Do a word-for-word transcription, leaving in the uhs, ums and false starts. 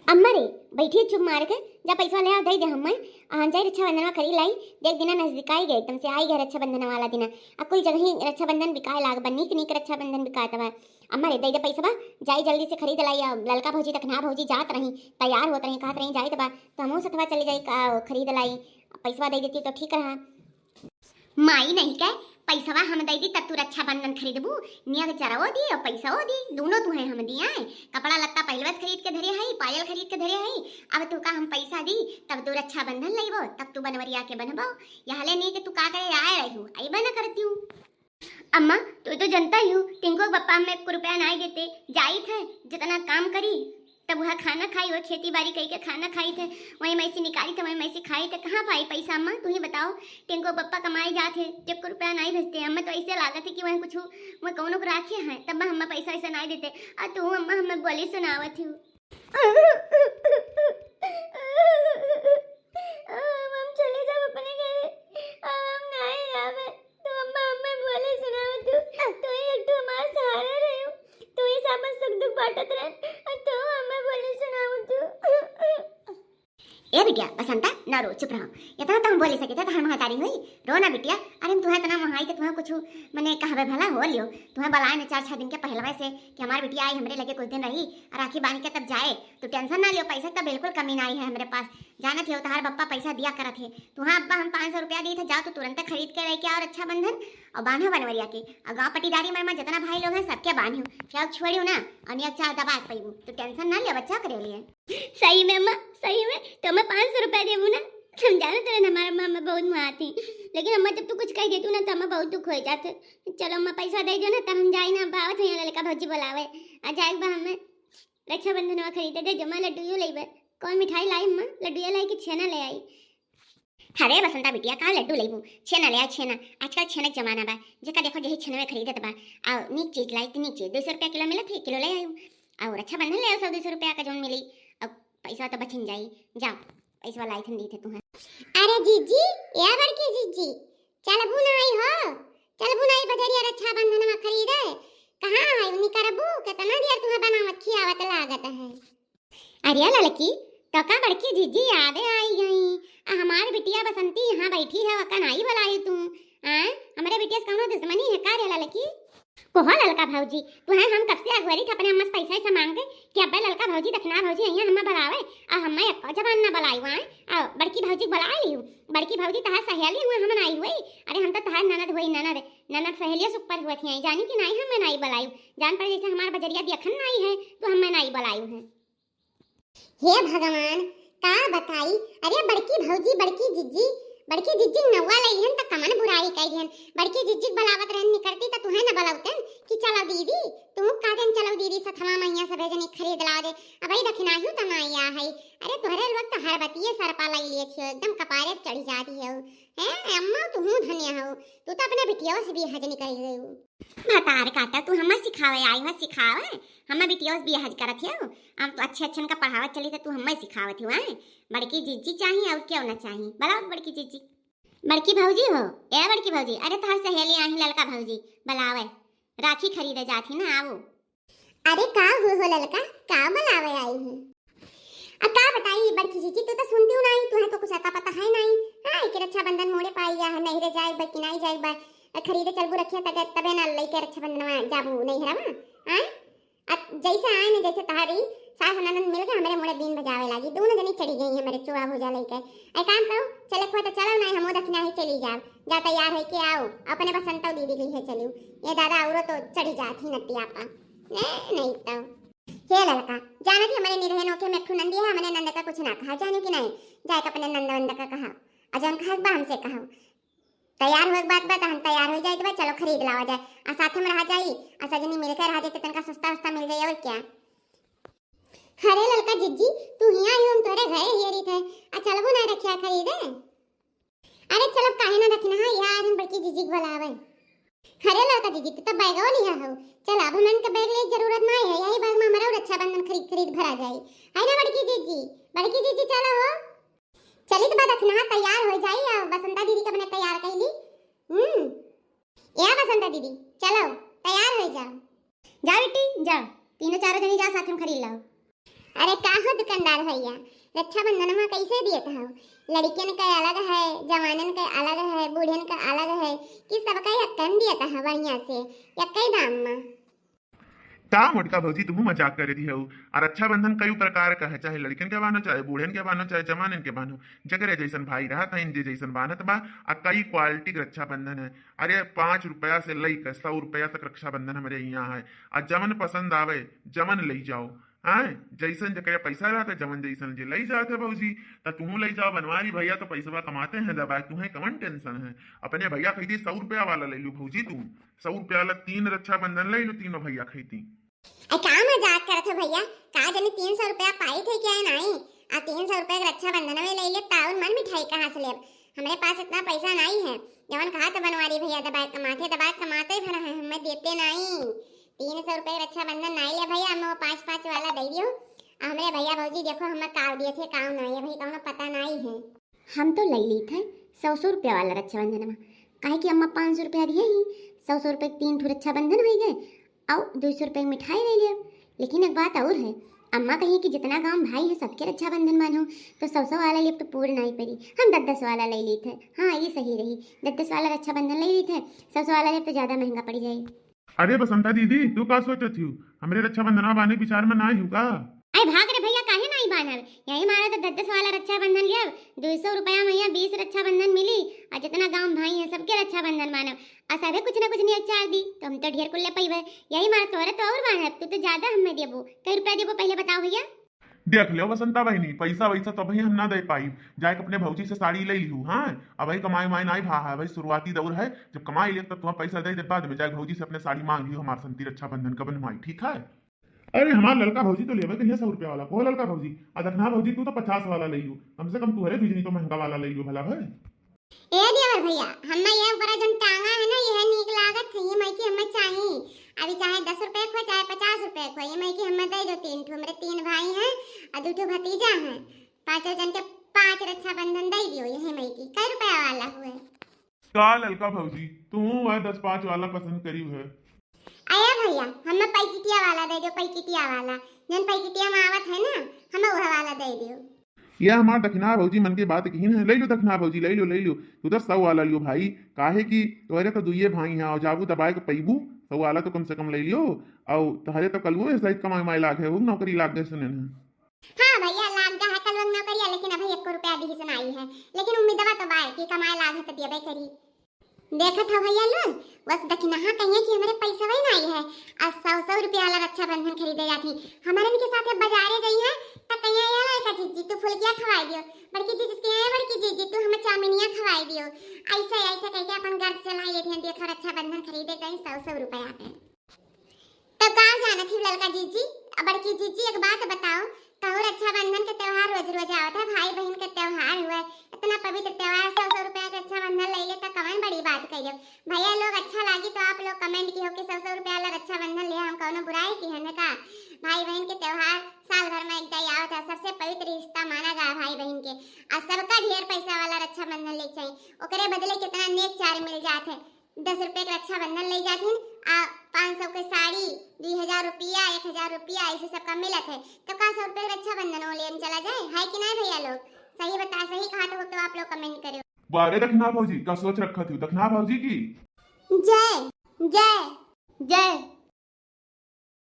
अम्मा रे, बैठी चुप मार के, जा पैसा ले आ, दे दे हम्मा। आ हम जाई रक्षाबंधन में खरीद लाई, देख दिना नजदीक आई गए, एकदम से आई गए रक्षाबंधन वाला दिना। आ कुल जगह ही रक्षाबंधन बिकाए लाग बा, नीक नीक रक्षाबंधन बिकात बा। अम्मा रे, दे दे पैसा बा, जाई जल्दी से खरीद लाई। आ ललका भौजी तक ना, भौजी जात रही, तैयार होत रही, कहत रही जाइत बा, तो हमहू सथवा चले जाई, का खरीद लाई, पैसा दे देती तो ठीक रहा। माई नहीं के, पैसवा हम दे दी तब तू रक्षाबंधन खरीदबू, नियत चरवो दी और पैसवो दी, दोनों तुहे हम दिए। कपड़ा लत्ता पहलवा से खरीद के धरे हई, पायल खरीद के धरे हई, अब तू का हम पैसा दी तब तू रक्षाबंधन लेबो, तब तू बनवरिया के बनबो। यहले नहीं कि तू का करे आए रहू, अइबे न करती हूँ। अम्मा, तू तो जनता ही हो, टिंको के पप्पा हमें एक रुपया नहीं देते, जाई थे जितना काम करी तब वह खाना खाई, वह खेती बाड़ी कई के खाना खाई थे, वहीं में से निकाली थे, वहीं में से खाई थे। कहाँ पाई पैसा अम्मा, तू ही बताओ। टिंको पप्पा कमाए जात है, एक रुपया नहीं भेजते। अम्मा तो ऐसे लागत है कि वहीं कुछ वह कौनो को राखे हैं, तब अम्मा पैसा ऐसा नहीं देते। और तू अम्मा हमें बोली सुनावत हूँ। हम चले जाब अपने घरे, हम नहीं रहबे। तू अम्मा हमें बोली सुनावत हूँ, तू ही एक ठो हमार सहारा रहे हो। तू ही सब सुख दुख बांटत रहे, और तू हमें बोली सुनावत हूँ। ए बिटिया बसंता, ना रो, चुप रहो। इतना तो हम बोली सके थे, तो हम महतारी हुई। रो ना बिटिया। अरे हम तुम्हें इतना मोहाई थे, तुम्हें कुछ मने कहबे भला हो लियो। तुम्हें बलाए न चार छह दिन के पहलवे से कि हमार बिटिया आई हमरे लगे कुछ दिन रही और राखी बांध के तब जाए। तू टेंशन ना लियो, पैसा तो बिल्कुल कमी ना आई है हमरे पास। जानत हो तहार बप्पा पैसा दिया करत है। तुम्हें अब्बा हम पाँच सौ रुपया दी थे, जाओ तो तुरंत खरीद के लेके आओ रक्षाबंधन और बांधो बनवरिया के। और गाँव पटीदारी में, में जितना भाई लोग हैं सबके बांधियो, फिर छोड़ियो ना। और नियत चार दबा के पैबू, तो टेंशन ना लियो बच्चा करे लिए। सही में अम्मा, सही में, तो हमें पाँच सौ रुपया देबू ना? हम जानत रहन हमार अम्मा हमें बहुत मुआती, लेकिन अम्मा जब तू कुछ कह देतू ना तो हमें बहुत दुख हो जात। चलो अम्मा पैसा दे दो ना, तो हम जाई ना, अब आवत हैं ललका भौजी बुलावे। आ जाए बा हमें रक्षाबंधन में खरीदे दे, जमा लड्डू यो लेबे। कौन मिठाई लाई अम्मा? लड्डू यो लाई कि छेना ले आई? अरे बसंता बिटिया, का लड्डू लेबू? छेना ले आ, छेना। आजकल छेना के जमाना बा, जेका देखो यही छेनवे खरीदत बा। आ नीक चीज लाई तो नीक चीज, दो सौ रुपया किलो मिलत है, किलो ले आयु। और रक्षाबंधन ले आओ, सौ दो सौ रुपया का जौन मिली। अब पैसा तो बचिन जाई, जाओ पैसा लाई थन दी थे तुम्हें। अरे जीजी, ए बड़की जीजी, चलबू ना आई हो, चलबू ना आई बजरिया रक्षाबंधन में खरीदे। कहाँ है निकरबू? कितना देर तुम्हें बनावत खियावत लागत है। अरे ललकी, तो का बड़की जीजी याद आई गई? आ हमार बिटिया बसंती यहाँ बैठी है, वका नाई बुलाई तू? आ, हमरे बिटिया से कौनो दुश्मनी है का रे ललकी? कोहो ललका भौजी, तुहे हम कब से अगोरी थे अपने अम्मा से पैसा ऐसा मांग के कि अब्बे ललका भौजी दखिना भौजी यहाँ हमें बुलावे, आ हमें एको जबान ना बुलाई हुआ है। आ बड़की भौजी बुला लियो, बड़की भौजी तहार सहेली हुआ हम नाई हुई। अरे हम तो तहार ननद हुई, ननद, ननद सहेलिया से ऊपर हुआ थी, जानी कि नाई हमें नाई बुलाई। जान पड़े जैसे हमार बजरिया देखन नाई है तो हमें नाई बुलाई है। हे भगवान, का बताई। अरे बड़की भौजी, बड़की जिज्जी, बड़की जिज्जी नौवा लइहन त कमन बुराई कइहन। बड़की जिज्जी के बलावत रहन निकरती त तुहे न बलौतन कि चलो दीदी, तू का दिन चलो दीदी सथवा मैया सभे जनी खरीद ला दे। अबही दखिनाही त ना आया है। अरे तोहरे लोग त हर बतिये सरपा लई लिए थियो, एकदम कपारे पे चढ़ी जाती हो। हैं अम्मा, तू धन्य हो, तू तो अपने बिटिया से भी हज निकल गई हो। भतार काटा, तू हमें सिखावे आई हो, सिखावे। हमें बिटिया से बियाह करत हियो। हम तो अच्छे अच्छन का पढ़ावत चली तो तू हमें सिखावत हियो, हैं? बड़की जिज्जी चाही और क्यों ना चाही? बुलाओ बड़की जिज्जी। बड़की भौजी हो, ए बड़की भौजी, अरे तोहर सहेली आई ललका भौजी, बुलावे। राखी खरीदे जात ही ना, आवो। अरे का हो, हो ललका, का बुलावे आई है? अब का बताई बड़की जिज्जी, तू तो सुनती हूँ नहीं, तुहे तो कुछ अता पता है नहीं। हाँ, एक रक्षाबंधन मोड़े पाई गया है, नहीं रे जाए बा कि नहीं जाए बा, खरीदे चलबू रखिया तबे, तबे ना लेके रक्षाबंधन में जाबू नहीं हरवा। हाँ, अब जैसे आए ने, जैसे तहारी सास ननद मिल के हमारे मुड़े बीन बजावे लागी, दोनों जनी चढ़ी गई हमारे चोआ भुजा लेके। ए काम करो, चले खुआ तो चलो नहीं, हमो दखिना ही चली जाओ। जा तैयार है के आओ, अपने बसंतौ दीदी के लिए चलियो। ये दादा औरो तो चढ़ी जात ही नटिया पा। ए, नहीं तो। हे ललका, जानत ही हमारे निरहन होके में एक ठो नंदी है, हमने नंद का कुछ ना कहा, जानियो कि नहीं? जाए के अपने नंद वंद का कहा, अजन कहा बा हमसे कहा। तैयार होए के बात बा, त हम तैयार हो जाइत बा, चलो खरीद लावा जाए, आ साथे में रहा जाई, आ सजनी मिलकर रहा जाए, त तनका सस्ता उस्ता मिल जाई, और क्या। अरे ललका जिज्जी, तू हियाँ आई हो, हम तोरे घरे हियरी थे, आ चलबो ना रखिया खरीदे। अरे चलब, काहे ना रखना है यार, हम बड़की जिज्जी के बुलावे। अरे ललका जिज्जी, तू तो बैगवा लिहा हो, चल अब हमन के बैग ले जरूरत ना है, यही बैग में हमारा रक्षाबंधन खरीद खरीद भरा जाई, है ना बड़की जिज्जी? बड़की जिज्जी चलो हो। चली तो बा दखिनहा तैयार हो जाई, आ बसंता दीदी के अपने तैयार कैली। हम्म, ए बसंता दीदी, चलो तैयार हो जाओ। जा बेटी जा, तीनों चारों जनी जा साथ में खरीद लाओ। अरे का हो दुकानदार भैया, रक्षाबंधन में कैसे दियत हो? लड़कियन के अलग है, जवानन के अलग है, बूढ़न के अलग है, कि सबका यक्कन दियत हो बढ़िया से, यक्के दाम में? का मोटका भौजी, तुहू मजाक करे दिहउ। आ रक्षाबंधन कई प्रकार का है, चाहे लड़कन के बान्हो, चाहे बूढ़न के बान्हो, चाहे जवानन के बान्हो। जकरे जैसन भाई रहत हैं, जे जैसन बान्हत बा। आ कई क्वालिटी के रक्षाबंधन है। अरे, पाँच रुपया से लइके सौ रुपया तक रक्षाबंधन हमरे यहाँ है। आ जमन पसंद आवे, जमन लई जाओ। हाँ, जैसन जकरे पैसा रहत है, जमन जैसन जे लई जात है भौजी, त तुहू लई जाओ। बनवारी भैया तो पैसवा कमाते हैं दबाए, तुहें कवन टेंशन है? अपने भैया खइती सौ रुपया वाला लई लू भौजी, तू सौ रुपया वाला तीन रक्षाबंधन लई लू, तीनों भैया खइती। अरे का मजाक करत हो भैया, का जानी तीन सौ रुपया पाई थे क्या है नाई? आ तीन सौ रुपया के रक्षाबंधन में लई लेब, त और मन मिठाई कहाँ से लेब? हमरे पास इतना पैसा नाई है। जवन कहा तो बनवारी भैया दबाए कमाते, दबाए कमाते भरा है, हमें देते नाई। तीन सौ रुपया के रक्षाबंधन नाई ले भैया, हमें वो पाँच पाँच वाला दे दियो। आ हमरे भैया भौजी देखो, हमें काव दिए थे, काव नाई है भाई, कौनो पता नाई है। हम तो लई ली थे सौ सौ रुपया वाला रक्षाबंधन में, काहे कि अम्मा पाँच सौ रुपया दिए ही, सौ सौ रुपया के तीन ठो रक्षाबंधन होइ गए, अउ दो सौ रुपया के मिठाई लई लेब। लेकिन एक बात और है, अम्मा कही कि जितना गाँव भाई है सबके रक्षाबंधन बान्हो, तो सौ सौ वाला लेब तो पूर नाई पड़ी, हम दस दस वाला लई ली थे। हाँ, ये सही रही, दस दस वाला रक्षाबंधन लई ली थे, सौ सौ वाला लेब तो ज्यादा महंगा पड़ जाई। अरे बसंता दीदी, तू का सोचत हिउ? हमरे रक्षाबंधनवा बान्हे विचार में ना हिउ का? अरे भाग रे भैया, काहे नाई बान्हब? यही मारे तो दस दस वाला रक्षाबंधन लियब, दो सौ रुपया में यहाँ बीस रक्षाबंधन मिली, और जितना गाँव भाई है सबके रक्षाबंधन बान्हब, और सभे कुछ ना कुछ नियत चार दी, तो हम तो ढेर कुल्ले पैबे। यही मारे तोहरे तो और बान्हब, तू तो ज्यादा हमें देबो। कई रुपया देबो पहले बताओ भैया? देख लो बसंता बहिनी, पैसा वैसा तो अभी हम ना दे पाई, जाके अपने भौजी से साड़ी ले लिहू। हाँ, अबही कमाई उमाई नाई भा है, अबही शुरुआती दौर है, जब कमाई ले तब तुम्हारा पैसा दे दे, बाद में जाके भौजी से अपने साड़ी मांग लिहू, हमार संती रक्षाबंधन का बनवाई, ठीक है? अरे हमार ललका भौजी तो लेबे कहिए सौ रुपया वाला, को ललका भौजी, आ दखना भौजी तू तो पचास वाला ले लियो, कम से कम तुहरे बिजनी तो महंगा वाला ले लियो भला भाई। ए देवर भैया, हमें ये ऊपर जन टांगा है ना, यह नीक लागत है, ये मायके हमें चाहिए। अभी चाहे दस रुपए को, चाहे पचास रुपए को, ये मायके हमें दे दो तीन ठो, हमरे तीन भाई हैं और दो ठो भतीजा हैं, पांचों जन के पांच रक्षाबंधन दे दियो। यही मायके कई रुपया वाला हुए? का ललका भौजी, तू वह दस पाँच वाला पसंद करी है? अरे भैया, हमें पैकेटिया वाला दे दो, पैकेटिया वाला, जन पैकेटिया में आवत है ना, हमें वह वाला दे दो। ये हमार दखिना भौजी मन के बात कही है, ले लो दखिना भौजी, ले लो, ले लो। तू तो सौ वाला लियो भाई, काहे कि तोहरे तो दुइये भाई हैं, और जाबू दबाए के पैबू, सौ वाला तो कम से कम ले लियो। और तोहरे तो कलुओ है शायद कमाई माई लाग है, वो नौकरी लाग गए सुने हैं। हाँ भैया, लाग गा है कलुआ के नौकरिया, लेकिन अभी एको रुपया दिहिस नाई है, लेकिन उम्मीदवा तो बाय कि कमाए लाग है तो देबे करी। देखत हो भैया लोग, बस दखिनहा कहिए कि हमरे पैसा वही नाई है, आ सौ सौ रुपया वाला रक्षाबंधन खरीदे जाती। हमरन के साथे बाजारे गई है, त कहिए, "ये लड़का जीजी, तू फुलकिया खवाई दियो, बड़की जीजी के, बड़की जीजी, तू हमें चाउमीनिया खवाई दियो।" ऐसे, ऐसे कह के अपन गर्ज चलाई लेती हैं। देखो, रक्षाबंधन खरीदे गई सौ सौ रुपया के। तो का जानत ही ललका जीजी, अब बड़की जीजी, एक बात बताओ, कहूँ रक्षाबंधन के त्योहार रोज रोज आवत है, भाई बहन के त्योहार हुए, इतना पवित्र त्योहार, सौ सौ रुपया के रक्षाबंधन ले ले, तो कवन बड़ी बात कही? भैया लोग, अच्छा लागी तो आप लोग comment किहो कि सौ सौ रुपया वाला रक्षाबंधन ले, हम कौनो बुराई की है न का? भाई बहन के त्योहार साल भर में एक दाई आवत है, सबसे पवित्र रिश्ता माना जा भाई बहन के। आ सबका ढेर पैसा वाला रक्षाबंधन ले चाहिए, ओकरे बदले कितना नेक चार मिल जात है। दस रुपया के रक्षाबंधन ले जात हिन, आ पाँच सौ के साड़ी, दो हजार रुपया, एक हजार रुपया, ऐसे सबका मिलत है। तो का सौ रुपया के रक्षाबंधन वो लेन चला जाए, है कि नहीं भैया लोग? सही बता, सही कहा तो, तो आप लोग comment करो। बारे दखना भौजी, का सोच रखा थी दखना भौजी की? जय, जय, जय।